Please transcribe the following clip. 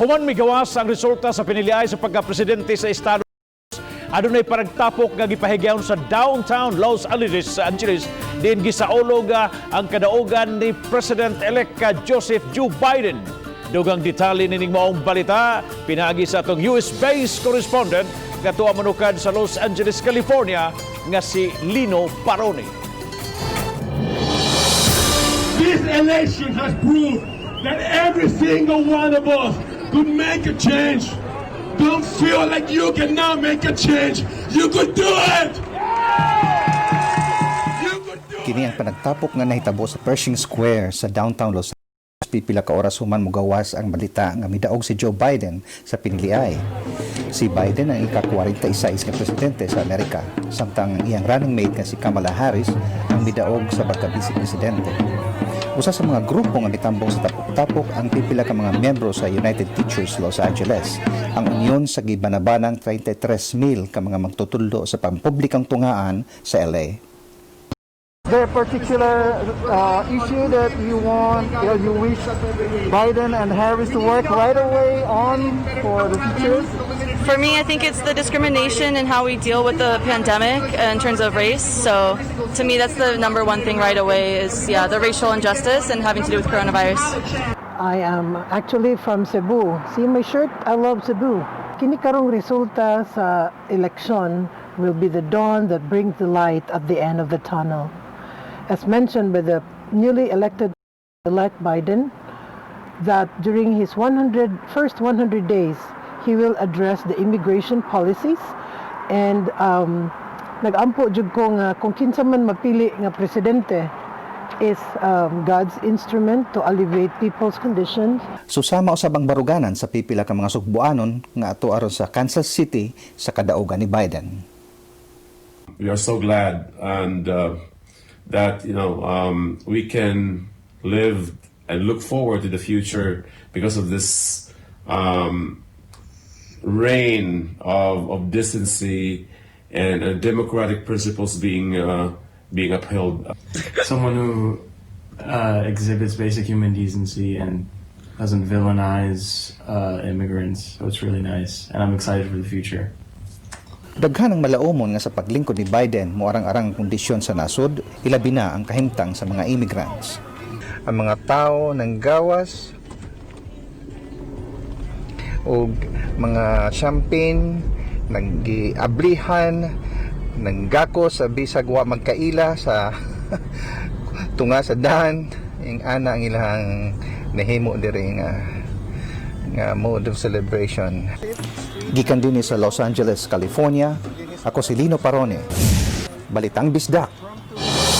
Human migawas ang resulta sa piniliay sa pagka-presidente sa Estado, adunay panagtapok nga gipahigyaon sa downtown Los Angeles, sa Angeles din gisaulog ang kadaogan ni President-elect Joseph Joe Biden. Dugang detalye nining maong balita pinaagi sa atong US-based correspondent nga tuwa manukad sa Los Angeles, California nga si Lino Barone. This election has proved that every single one of us could make a change. Don't feel like you cannot make a change. You could do it! You could do Kini ang panagtapok nga nahitabo sa Pershing Square sa downtown Los Angeles pipila ka oras human mogawas ang balita nga midaog si Joe Biden sa piniliay. Si Biden ang ika-46 nga presidente sa Amerika, samtang ang iyang running mate nga si Kamala Harris ang midaog sa pagka-vice presidente. Usa sa mga grupo nga mitambong sa tapok-tapok ang pipila ka mga miyembro sa United Teachers Los Angeles, ang union sa gibanabanang 33,000 ka mga magtutudlo sa pampublikang tungaan sa LA. Is there a particular issue that you want, or you wish Biden and Harris to work right away on for the teachers? For me, I think it's the discrimination and how we deal with the pandemic in terms of race. So to me, that's the number one thing right away is, yeah, the racial injustice and having to do with coronavirus. I am actually from Cebu. See my shirt? I love Cebu. Kini karong resulta sa eleksyon will be the dawn that brings the light at the end of the tunnel. As mentioned by the newly elected elect Biden, that during his 100, first 100 days, he will address the immigration policies and nagampo jud ko nga kung kinsa man mapili nga presidente is God's instrument to alleviate people's conditions. Susama usab ang baruganan sa pipila ka mga sugboanon nga ato aron sa Kansas City sa kadaugan ni Biden. We are so glad and that we can live and look forward to the future because of this reign of decency and democratic principles being upheld. Someone who exhibits basic human decency and doesn't villainize immigrants. So it's really nice, and I'm excited for the future. Daghan ang malaumon nga sa paglingkod ni Biden moarang-arang ang kondisyon sa nasod, ilabi na ang kahimtang sa mga immigrants. Ang mga tao ng gawas og mga champagne, naggiablihan, nanggako sa bisag wa magkaila sa tunga sa dalan. Ing ana ang ilang nahimo diri nga mode of celebration. Gikan dinhi sa Los Angeles, California, ako si Lino Parone. Balitang Bisdak.